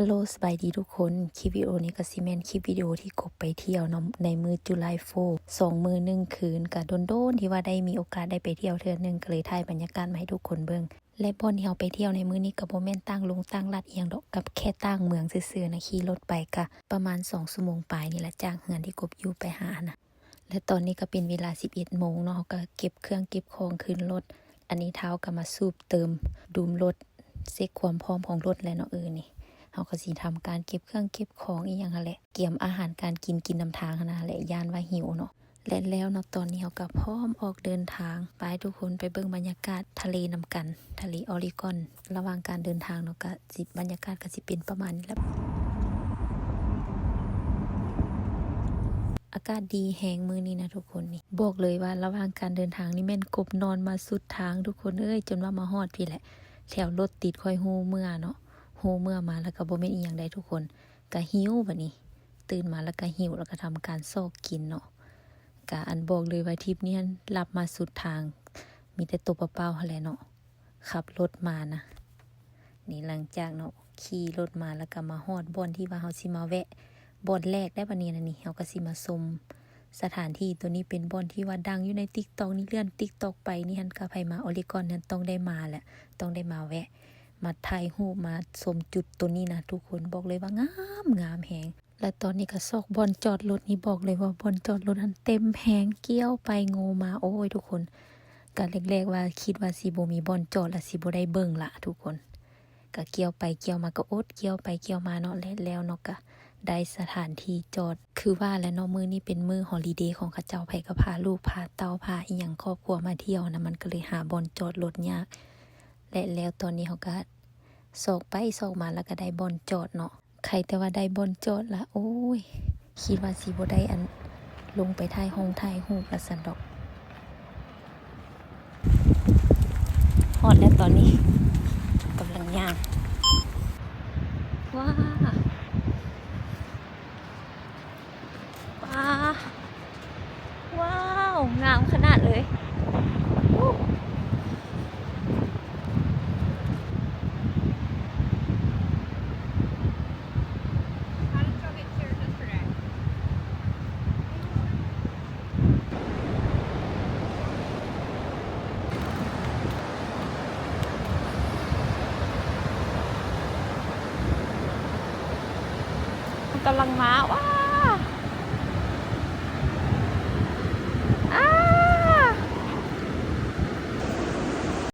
Hello ສະບາຍດີທຸກຄົນ. ຄລິບວິດີໂອນີ້ກໍຊິແມ່ນຄລິບວິດີໂອທີ່ກົບໄປທ່ຽວເນາະ ໃນມື້ July fourth ສອງມື້ໜຶ່ງຄືນ. ກໍດົນໆທີ່ວ່າໄດ້ມີໂອກາດໄດ້ໄປທ່ຽວເທື່ອໜຶ່ງ ກໍເລີຍຖ່າຍບັນຍາກາດມາໃຫ້ທຸກຄົນເບິ່ງ. ແລະ ບ່ອນທີ່ເຮົາໄປທ່ຽວໃນມື້ນີ້ກໍບໍ່ແມ່ນຕ່າງລົງຕ່າງລັດອີ່ຫຍັງດອກ, ກັບແຄ່ຕ່າງເມືອງຊື່ໆນະ. ຂີ່ລົດໄປກໍປະມານສອງຊົ່ວໂມງປາຍນີ້ລະ ຈາກເຮືອນທີ່ກົບຢູ່ໄປຫາຫັ້ນນະ. ແລະ ຕອນນີ້ກໍເປັນເວລາສິບເອັດໂມງເນາະ, ເຮົາກໍເກັບເຄື່ອງເກັບຂອງຂຶ້ນລົດ. ອັນນີ້ທ້າວກໍມາສູບເຕີມດຸມລົດ, ເຊັກຄວາມພ້ອມຂອງລົດແຫຼະເນາະ. ເອີ ນີ້ເຮົາກໍຊິທຳການເກັບເຄື່ອງເກັບຂອງອີ່ຫຍັງຫັ້ນແຫຼະ, ກຽມອາຫານການກິນ ກິນນຳທາງຫັ້ນນະແຫຼະ, ຢ້ານວ່າຫິວເນາະ. ແລະ ແລ້ວເນາະ ຕອນນີ້ເຮົາກໍພ້ອມອອກເດີນທາງ. ໄປທຸກຄົນ ໄປເບິ່ງບັນຍາກາດທະເລນຳກັນ, ທະເລອອຣິກອນ. ລະຫວ່າງການເດີນທາງເນາະ ກໍຊິ ບັນຍາກາດກໍຊິເປັນປະມານນີ້ແຫຼະ. ອາກາດດີແຮງມື້ນີ້ນະທຸກຄົນ. ນີ້ບອກເລີຍວ່າລະຫວ່າງການເດີນທາງນີ້ແມ່ນກົບນອນມາສຸດທາງທຸກຄົນເອີຍ, ຈົນວ່າມາຮອດພີ້ແຫຼະ. ແຖວລົດຕິດຂ້ອຍຮູ້ເມື່ອເນາະ, ຮູ້ເມື່ອມາແລ້ວກໍບໍ່ແມ່ນອີ່ຫຍັງໃດທຸກຄົນ, ກະຫິວບາດນີ້. ຕື່ນມາແລ້ວກະຫິວ ແລ້ວກະທຳການຊອກກິນເນາະ. ກະອັນ ບອກເລີຍວ່າທຣິບນີ້ຫັ້ນ ຫຼັບມາສຸດທາງ, ມີແຕ່ໂຕເປົ່າໆຫັ້ນແຫຼະເນາະ. ຂັບລົດມານະ. ນີ້ ຫຼັງຈາກເນາະ ຂີ່ລົດມາແລ້ວກໍມາຮອດບ່ອນທີ່ວ່າເຮົາຊິມາແວະ ບ່ອນແລກໄດ້ບາດນີ້ນະ. ນີ້ເຮົາກໍຊິມາຊົມສະຖານທີ່ໂຕນີ້, ເປັນບ່ອນທີ່ວ່າດັງຢູ່ໃນ TikTok ນີ້. ເລື່ອນ TikTok ໄປນີ້ຫັ້ນ ກະໃຜມາອອຣິກອນນັ້ນຕ້ອງໄດ້ມາແຫຼະ, ຕ້ອງໄດ້ມາແວະ ມາຖ່າຍຮູບ ມາຊົມຈຸດໂຕນີ້ນະທຸກຄົນ. ບອກເລີຍວ່າງາມ, ງາມແຮງ. ແລະ ຕອນນີ້ກໍຊອກບ່ອນຈອດລົດນີ້ ບອກເລີຍວ່າບ່ອນຈອດລົດຫັ້ນເຕັມແຮງ, ກ້ຽວໄປໂງ່ມາ. ໂອ້ຍ ທຸກຄົນ, ກະແລກໆວ່າຄິດວ່າຊິບໍ່ມີບ່ອນຈອດລະ, ຊິບໍ່ໄດ້ເບິ່ງລະທຸກຄົນ. ກະກ້ຽວໄປກ້ຽວມາ, ກະອົດກ້ຽວໄປກ້ຽວມາເນາະ. ແລະ ແລ້ວເນາະ ກະໄດ້ສະຖານທີ່ຈອດ. ຄືວ່າແຫຼະເນາະ, ມື້ນີ້ເປັນມື້ຮອລິເດຂອງເຂົາເຈົ້າ, ໃຜກໍພາລູກພາເຕົ້າ ພາອີ່ຫຍັງ ຄອບຄົວມາທ່ຽວນະ, ມັນກໍເລີຍຫາບ່ອນຈອດລົດຍາກ. ແລະ ແລ້ວຕອນນີ້ເຮົາກະຊອກໄປຊອກມາ ແລ້ວກະໄດ້ບ່ອນຈອດເນາະ. ໄຄແຕ່ວ່າໄດ້ບ່ອນຈອດລະ. ໂອ້ຍ ຄິດວ່າຊິບໍ່ໄດ້ອັນ ລົງໄປຖ່າຍຮົງຖ່າຍຮູບລະຊັ້ນດອກ. ຮອດແລ້ວຕອນນີ້ ກຳລັງຍ່າງ. ວ້າ ວ້າ ວ້າວ ງາມຂະໜາດເລີຍ. ກຳລັງມາ. ວ້າ